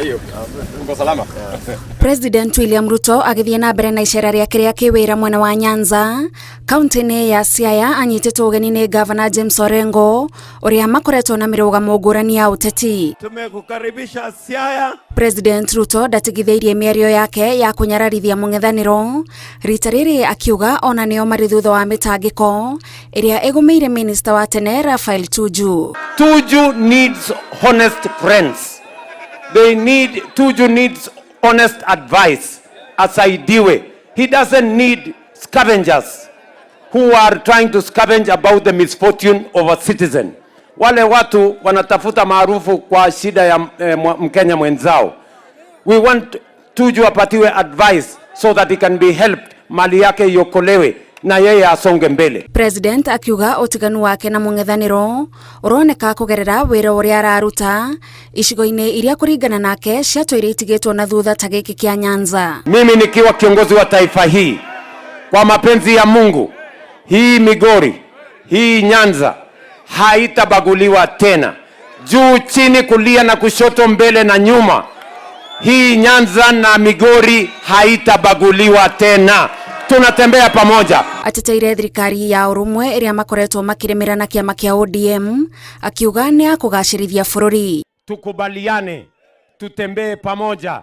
are you? Uko salama? President William Ruto agĩthiĩ na mbere na icera rĩake rĩa kĩwĩra mwena wa Nyanza kaunti-inĩ ya Siaya anyitĩtwo ũgeni nĩ Gavana James Orengo ũrĩa makoretwo na mĩrũgamo ngũrani ya ũteti. Tumekukaribisha Siaya. President Ruto ndatigithĩirie mĩario yake ya kũnyararithia mũng'ethanĩro rita rĩrĩ akiuga ona nĩo marĩ thutha wa mĩtangĩko ĩrĩa ĩgũmĩire minista wa tene Raphael Tuju. Tuju needs honest friends. They need Tuju needs honest advice. Asaidiwe. He doesn't need scavengers who are trying to scavenge about the misfortune of a citizen. Wale watu wanatafuta maarufu kwa shida ya Mkenya mwenzao. We want Tuju apatiwe advice so that he can be helped, mali yake iokolewe na yeye asonge mbele. President akiuga ũtiganu wake na mũng'ethanĩro ũroneka kũgerera wĩra ũrĩa araruta icigo-inĩ iria kũringana nake ciatũire itigĩtwo na thutha ta gĩkĩ kĩa Nyanza. Mimi nikiwa kiongozi wa taifa hii, kwa mapenzi ya Mungu, hii Migori, hii Nyanza haitabaguliwa tena, juu chini, kulia na kushoto, mbele na nyuma. Hii Nyanza na Migori haitabaguliwa tena, tunatembea pamoja. Ateteire thirikari ya ũrũmwe ĩrĩa makoretwo makĩrĩmĩra na kĩama kĩa ODM akiuga nĩ ya kũgacĩrithia bũrũri. Tukubaliane, tutembee pamoja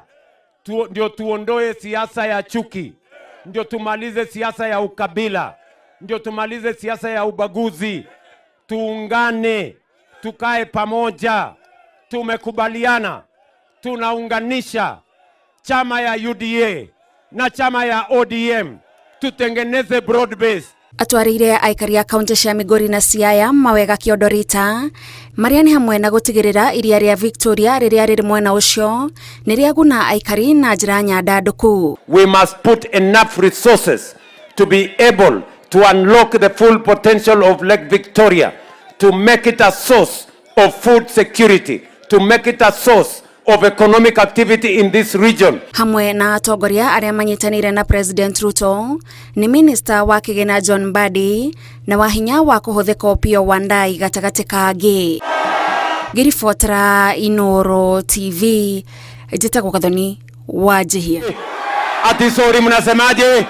ndio tuondoe siasa ya chuki, ndio tumalize siasa ya ukabila, ndio tumalize siasa ya ubaguzi. Tuungane, tukae pamoja. Tumekubaliana, tunaunganisha chama ya UDA na chama ya ODM, tutengeneze broad base. Atwarĩire aikari a kaunti cia Migori na Siaya mawega kĩondo rita marĩa nĩ hamwe na gũtigĩrĩra iria rĩa Victoria rĩrĩa rĩrĩ mwena ũcio nĩ rĩaguna aikari na njĩra nyandandũku. We must put enough resources to be able to unlock the full potential of Lake Victoria, to make it a source of food security, to make it a source of economic activity in this region. Hamwe na atongoria arĩa manyitanĩire na President Ruto nĩ minista wa kĩgĩna John Mbadi na wahinya wa kũhũthĩka Opiyo Wandayi gatagatĩ ka angĩ. Ngĩribotera Inooro TV, njĩtagwo Gathoni wa Njihia. Ati sorry, mnasemaje?